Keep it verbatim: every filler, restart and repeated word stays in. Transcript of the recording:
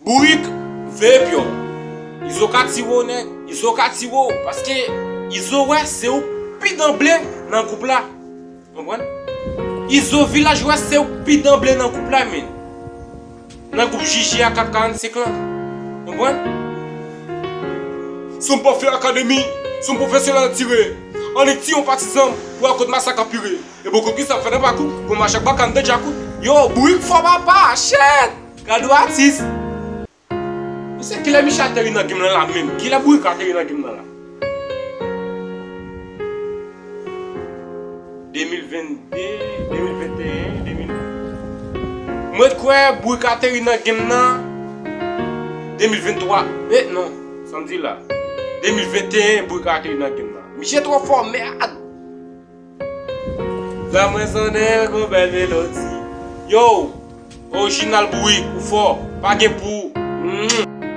Bourik, veye pye w. Izo ka tire w nèg, Izo ka tire w, paske Izo wè se ou pi danble nan gwoup la. Konprann? Izo vilaj wè se ou pi danble nan gwoup la, men. Nan gwoup J J A kat karannsenk lan. Konprann? Si w pa fè akademi, si w pwofesyonèl tire. Annik tiye yon patizan pou wè kot masak anpire. E bon, kot ki sa fè nan pakou, pou masak baka m te djakout. Yo, Bourik fò papa, shit! Gade w atis. Misye, kilè Michel ateri nan game lan la menm? Kilè Bourik ateri nan game lan la? De mil vennde, de mil venteyen, de mil. Mwen kwè Bourik ateri nan game nan de mil venntwa. E non, sa m di la. De mil venteyen, Bourik ateri nan game nan. Misye twò fò, mèd! La mwen sonnen gon bèl melodi. Yo, orijinal Bourik, ou fò. Pa gen pou ou. Mm.